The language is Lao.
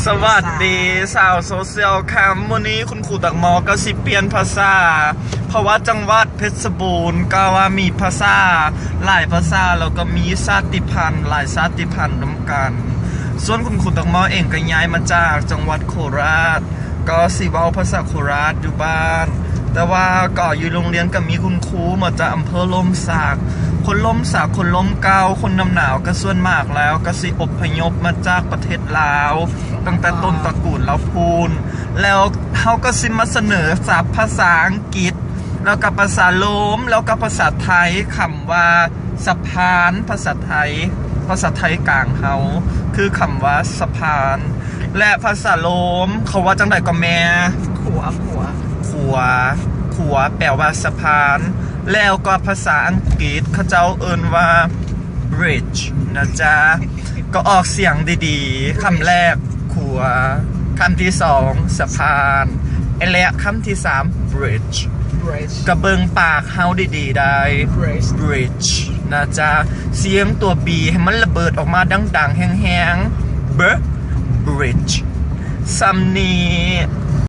ສະຫວັດດີຊາວໂຊຊຽວແຄມ. ມື້ນີ້ຄຸນຄູຕັກໝໍກໍຊິປ່ຽນພາສາ ເພາະວ່າຈັງຫວັດເພັດສະບູນກໍວ່າມີພາສາຫຼາຍພາສາ ແລ້ວກໍມີຊາດຕິພັນຫຼາຍຊາດຕິພັນນຳກັນ. ສ່ວນຄຸນຄູຕັກໝໍເອງກໍຍ້າຍມາຈາກຈັງຫວັດໂຄລາດ ກໍຊິເວົ້າພາສາໂຄລາດຢູ່ບ້ານ, ແຕ່ວ່າກໍຢູ່ໂຮງຮຽນກໍມີຄຸນຄູມາຈາກອຳເພີຫຼົ່ມສັກ. ຄົນຫຼົ່ມສັກ, ຄົນຮົ່ມເກົ້າ, ຄົນນ້ຳໜາວກໍສ່ວນມາກແລ້ວກໍຊິອົບພະຍົບມາຈາກປະເທດລາວ ຕັ້ງແຕ່ຕົ້ນຕະກູນລາວພຸ້ນ. ແລ້ວເຮົາກໍຊິມາສະເໜີສັບພາສາອັງກິດ ແລ້ວກໍພາສາໂລມ ແລ້ວກໍພາສາໄທ, ຄຳວ່າສະພານ ພາສາໄທ, ພາສາໄທກາງເຮົາຄືຄຳວ່າສະພານ. ແລະ ພາສາໂລມເຂົາເວົ້າຈັ່ງໃດກໍແມ່? ຂົວ ຂົວ ຂົວ ຂົວ ແປວ່າສະພານ. ແລ້ວກໍພາສາອັງກິດເຂົາເຈົ້າເອີ້ນວ່າ bridge ນະຈ໊ະ. ກໍອອກສຽງດີໆ. ຄຳແລກ ຂົວ, ຄຳທີສອງ ສະພານ ແລະ ຄຳທີສາມ bridge. ກໍເບິ່ງປາກເຮົາດີໆໄດ໋ bridge ນະຈ໊ະ. ສຽງຕົວ b ໃຫ້ມັນລະເບີດອອກມາດັງໆ ແຮງໆ b, bridge. ສ່ຳນີ້.